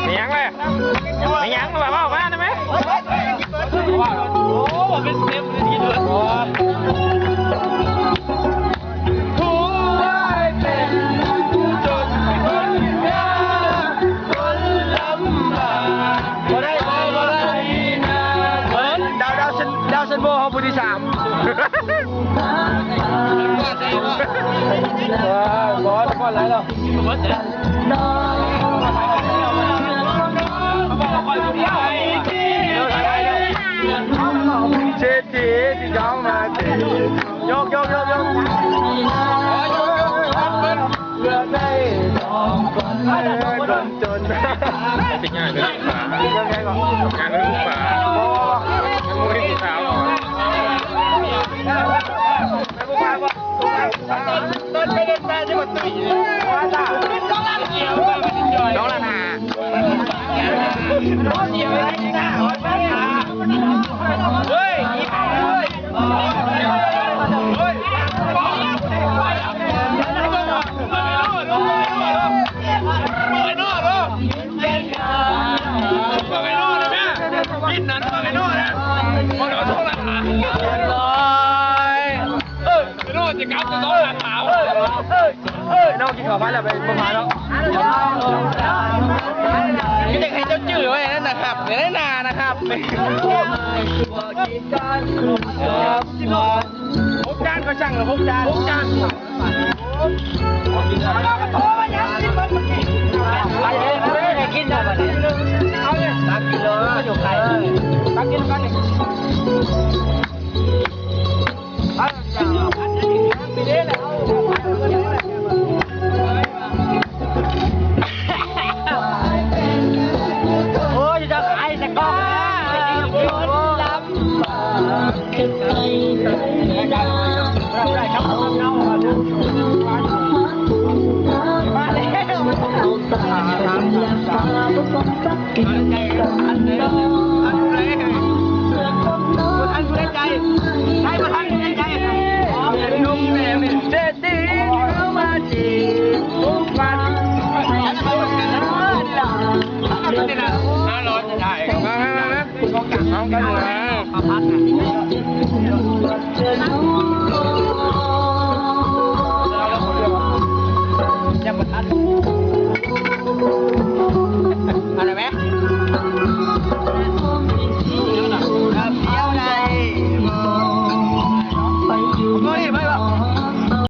ມີຫຍັງແຫຼະ? ມີຫຍັງລະ? ເວົ້າມາໄດ້ໄໝ? ບໍ່ໄດ້ ບໍ່ໄດ້ ບໍ່ໄດ້ ດາວ ດາວຊັນ ດາວຊັນບໍ່ ເຮົາຜູ້ທີສາມ. ເອີ ບໍ່ ບໍ່ຫຼາຍດອກ. ເສດຖີທີ່ເຈົ້າມາເສດ ຍົກ ຍົກ ຍົກ ຍົກ. ເພື່ອໄດ້ສອງຄົນເດີ ຄົນຈົນ. ໄປເຮັດຫຍັງ? ເຮັດຫຍັງເປັນລູກປາ? ຫຍັງເປັນລູກປາ? ບໍ່ ຍັງບໍ່ເຫັນຜູ້ສາວ. ຕອນໄປເດີນມາຈະມາຕຸ້ຍ ສອງລ້ານຫ້າ. ເອີ ນ້ອງກິນເຂົ້າໄປແລ້ວໄປບໍ່ພາເນາະ. ມີແຕ່ໃຫ້ເຈົ້າຈື່ໄວ້ນັ້ນນະຄັບ ໃນໜ້ານະຄັບ. ຫົກຈານ ຂ້ອຍສັ່ງແລ້ວຫົກຈານ ຫົກຈານ. ກິນໄດ້ບັດນີ້ ເອົາເລີຍ ຕັກກິນເລີຍ ຢູ່ໃກ້ ຕັກກິນກັນນີ້. ໂອ້ຍ ຈະຂາຍສະກ້ອງ ຄົນລຳບາກ ມາແລ້ວ